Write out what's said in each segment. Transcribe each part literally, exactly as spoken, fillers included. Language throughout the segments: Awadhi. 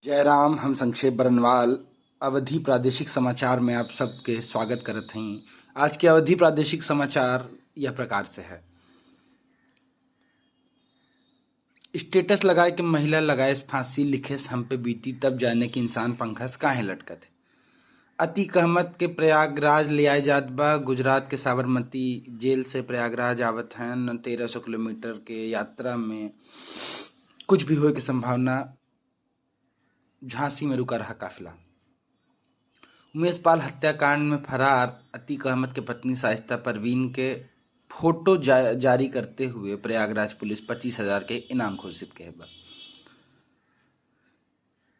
जय राम, हम संक्षेप बरनवाल अवधी प्रादेशिक समाचार में आप सबके स्वागत करत हई। आज के अवधी प्रादेशिक समाचार यह प्रकार से है। स्टेटस लगाए के महिला लगाएस फांसी, लिखेस हम पे बीती, तब जाने कि इंसान पंखा से काहे लटकत है। अतीक अहमद के प्रयागराज ले आए जात बा। गुजरात के साबरमती जेल से प्रयागराज आवत हैं। तेरह सौ किलोमीटर के यात्रा में कुछ भी होए के संभावना। झांसी में रुका रहा काफिला। उमेश पाल हत्याकांड में फरार अतीक अहमद के पत्नी शाइस्ता परवीन के फोटो जा-, जारी करते हुए प्रयागराज पुलिस पच्चीस हजार के इनाम घोषित किहे बा।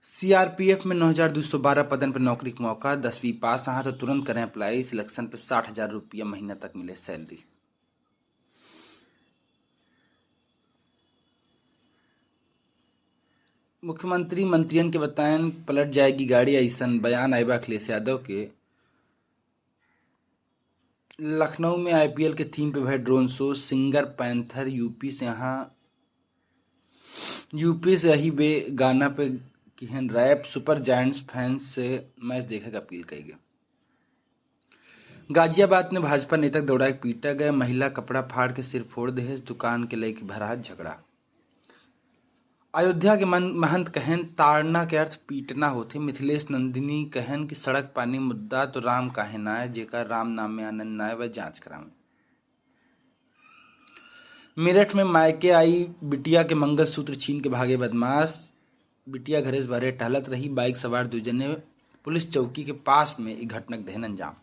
सीआरपीएफ में नौ हजार दो सौ बारह पदन पर नौकरी के मौका, दसवीं पास अहा तो तुरंत करें अप्लाई, सिलेक्शन पे साठ हजार रुपया महीना तक मिले सैलरी। मुख्यमंत्री मंत्रियन के बतायन पलट जाएगी गाड़ी, ऐसन बयान आए बा अखिलेश यादव के। लखनऊ में आईपीएल के थीम पे भय drone show, singer panther UP से यहाँ, यूपी से यही बे गाना पे किहन रैप, सुपर जायंट्स फैंस से मैच देखे के अपील कई गए। गाजियाबाद में भाजपा नेता के दौड़ा के पीटा गए, महिला कपड़ा फाड़ के सिर फोड़ देहेस, दुकान के लेके भरा झगड़ा। अयोध्या के मन-, महंत कहन ताड़ना के अर्थ पीटना होथे, मिथिलेश नंदिनी कहन कि सड़क पानी मुद्दा तो राम काहे ना आए, जेकर राम नाम में आनंद ना आए वह जांच करावें। मेरठ में मायके आई बिटिया के मंगलसूत्र छीन के भागे बदमाश, बिटिया घरे से बाहरे टहलत रही, बाइक सवार दो जने पुलिस चौकी के पास में ई घटना के देहन अंजाम।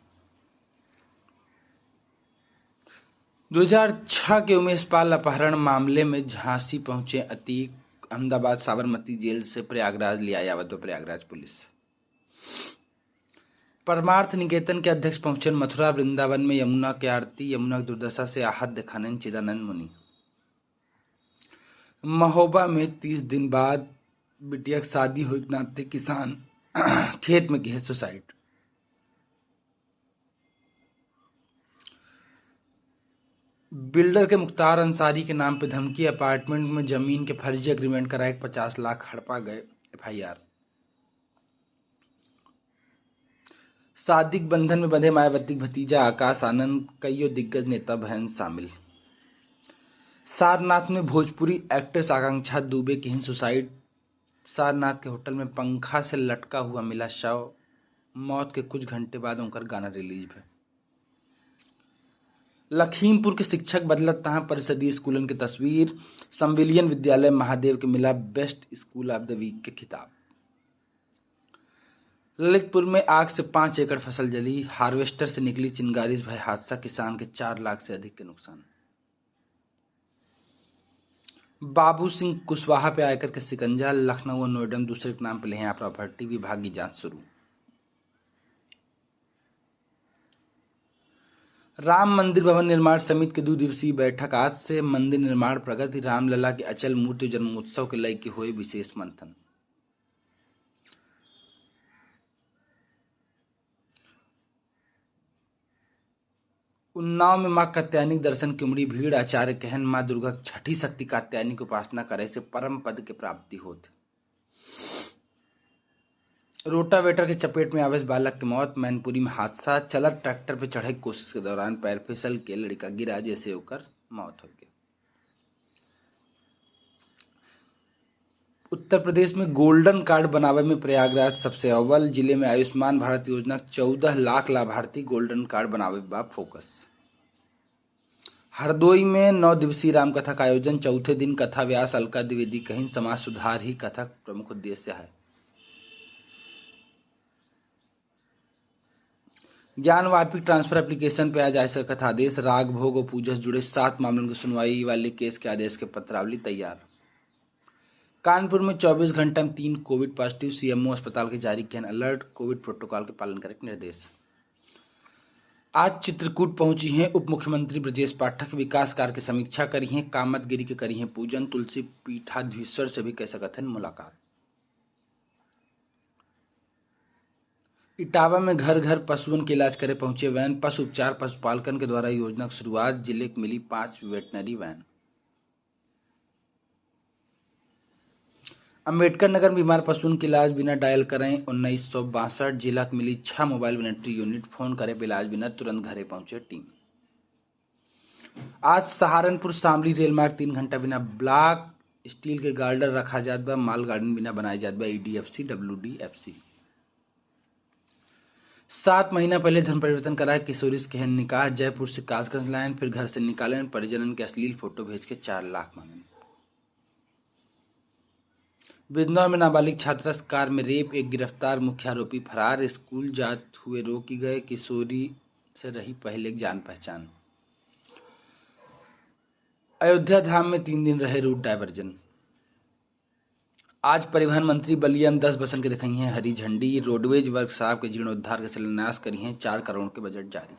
दो हज़ार छह के उमेश पाल अपहरण मामले में झांसी पहुंचे अतीक, अहमदाबाद साबरमती जेल से प्रयागराज ले आए आवत बा प्रयागराज पुलिस। परमार्थ निकेतन के अध्यक्ष पहुंचन मथुरा वृंदावन में यमुना के आरती, यमुना के दुर्दशा से आहत देखानन चिदानंद मुनि। महोबा में तीस दिन बाद बिटिया के शादी होए के नाते किसान खेत में किहे सुसाइड। बिल्डर के मुख्तार अंसारी के नाम पे धमकी, अपार्टमेंट में जमीन के फर्जी एग्रीमेंट कराए के पचास लाख हड़पा गए, एफआईआर। शादी के बंधन में बंधे मायावती के भतीजा आकाश आनंद, कइयो दिग्गज नेता भयन शामिल। सारनाथ में भोजपुरी एक्ट्रेस आकांक्षा दुबे किहिन सुसाइड। सारनाथ के होटल में पंखा से लटका हुआ मिला शव। मौत के कुछ घंटे बाद उनकर गाना रिलीज भय। लखीमपुर के शिक्षक बदलत तहाँ परिषदीय स्कूलन के तस्वीर। संविलियन विद्यालय महादेव के मिला best school of the week के खिताब। ललितपुर में आग से पाँच एकड़ फसल जली, हार्वेस्टर से निकली चिंगारी से भय हादसा, किसान के चार लाख से अधिक के नुकसान। बाबू सिंह कुशवाहा पे आयकर के शिकंजा, लखनऊ और नोएडा में दूसरे के नाम पे लिहे हैं प्रॉपर्टी, विभागीय जांच शुरू। राम मंदिर भवन निर्माण समिति के दो दिवसीय बैठक आज से, मंदिर निर्माण प्रगति, रामलला के अचल मूर्ति जन्मोत्सव के लय के होए विशेष मंथन। उन्नाव में माँ कात्यायनी के दर्शन के उमड़ी भीड़, आचार्य कहन माँ दुर्गा के छठी शक्ति कात्यायनी के उपासना करे से परम पद के प्राप्ति होत। रोटावेटर के चपेट में आवे से बालक के मौत, मैनपुरी में हादसा, चलत ट्रैक्टर पे चढ़े के कोशिश के दौरान पैर फिसल के लड़का गिरा, जैसे ओकर मौत हो गया। उत्तर प्रदेश में गोल्डन कार्ड बनावे में प्रयागराज सबसे अव्वल, जिले में आयुष्मान भारत योजना चौदह लाख लाभार्थी गोल्डन कार्ड बनावे बा फोकस। हरदोई में नौ दिवसीय रामकथा का आयोजन, चौथे दिन कथा व्यास अलका द्विवेदी कहिन समाज सुधार ही कथा के प्रमुख उद्देश्य है। ज्ञानवापी ट्रांसफर एप्लीकेशन पे आ जा सकत आदेश, राग भोग और पूजा से जुड़े सात मामलन की सुनवाई वाले केस के आदेश के पत्रावली तैयार। कानपुर में चौबीस घंटा में तीन कोविड पॉजिटिव, सीएमओ अस्पताल के जारी किहन अलर्ट, कोविड प्रोटोकॉल के पालन करे के निर्देश। आज चित्रकूट पहुंची हैं उप मुख्यमंत्री ब्रजेश पाठक, विकास कार्य की समीक्षा करी हैं, कामतगिरी के करी हैं पूजन, तुलसी पीठाधीश्वर से भी कह सकत हैं मुलाकात। इटावा में घर घर पशुअन के इलाज करे पहुंचे वैन, पशु उपचार पशुपालकन के द्वारा योजना की शुरुआत, जिले के मिली पांच वेटनरी वैन। अम्बेडकर नगर में बीमार पशुअन के इलाज बिना डायल करें उन्नीस सौ बासठ। जिला के मिली छह मोबाइल वेटरनरी यूनिट, फोन करे पे इलाज बिना तुरंत घरे पहुंचे टीम। आज सहारनपुर शामली रेलमार्ग तीन घंटा बिना ब्लॉक, स्टील के गार्डर रखा जात बा, माल गार्डन बिना बनाए जात बा ईडीएफसी डब्ल्यूडीएफसी। सात महीना पहले धर्म परिवर्तन करा किशोरी से कहन निकाह, जयपुर से कासगंज लायन, फिर घर से निकालन, परिजनन के अश्लील फोटो भेज के चार लाख मांगन। बिजनौर में नाबालिग छात्रा से कार में रेप, एक गिरफ्तार, मुख्य आरोपी फरार, स्कूल जात हुए रोकी गए, किशोरी से रही पहले जान पहचान। अयोध्या धाम में तीन दिन रहे रूट डायवर्जन। आज परिवहन मंत्री बलिया में दस बसन के दिखाई हैं हरी झंडी, रोडवेज वर्कशॉप के जीर्णोद्धार के शिलान्यास करी हैं, चार करोड़ के बजट जारी।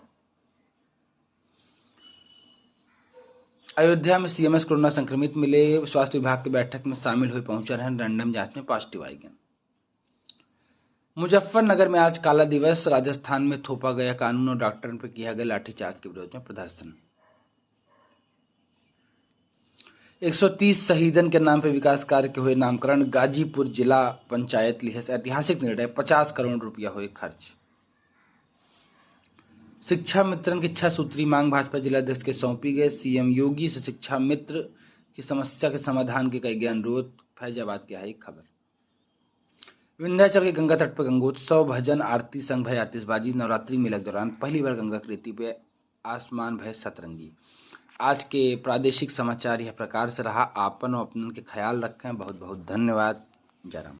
अयोध्या में सीएमएस कोरोना संक्रमित मिले, स्वास्थ्य विभाग के बैठक में शामिल हुए पहुंचा रहे, रैंडम जांच में पॉजिटिव आई गए। मुजफ्फरनगर में आज काला दिवस, राजस्थान में थोपा गया कानून और डॉक्टरन पर किया गया लाठीचार्ज के विरोध में प्रदर्शन। एक सौ तीस शहीदन के नाम पे विकास कार्य के हुए नामकरण, गाजीपुर जिला पंचायत लिहे से ऐतिहासिक निर्णय, पचास करोड़ रुपया हुए खर्च। शिक्षा मित्रन की छह सूत्री मांग भाजपा जिला अध्यक्ष के सौंपी गए, सीएम योगी से शिक्षा मित्र की समस्या के समाधान के कई गए अनुरोध, फैजाबाद की आई खबर। विंध्याचल के गंगा तट पर गंगोत्सव, भजन आरती संग भय आतिशबाजी, नवरात्रि मेला के दौरान पहली बार गंगा के रेती पे आसमान भय सतरंगी। आज के प्रादेशिक समाचार यह प्रकार से रहा। आपन और अपनन के ख्याल रखें। बहुत बहुत धन्यवाद। जय राम।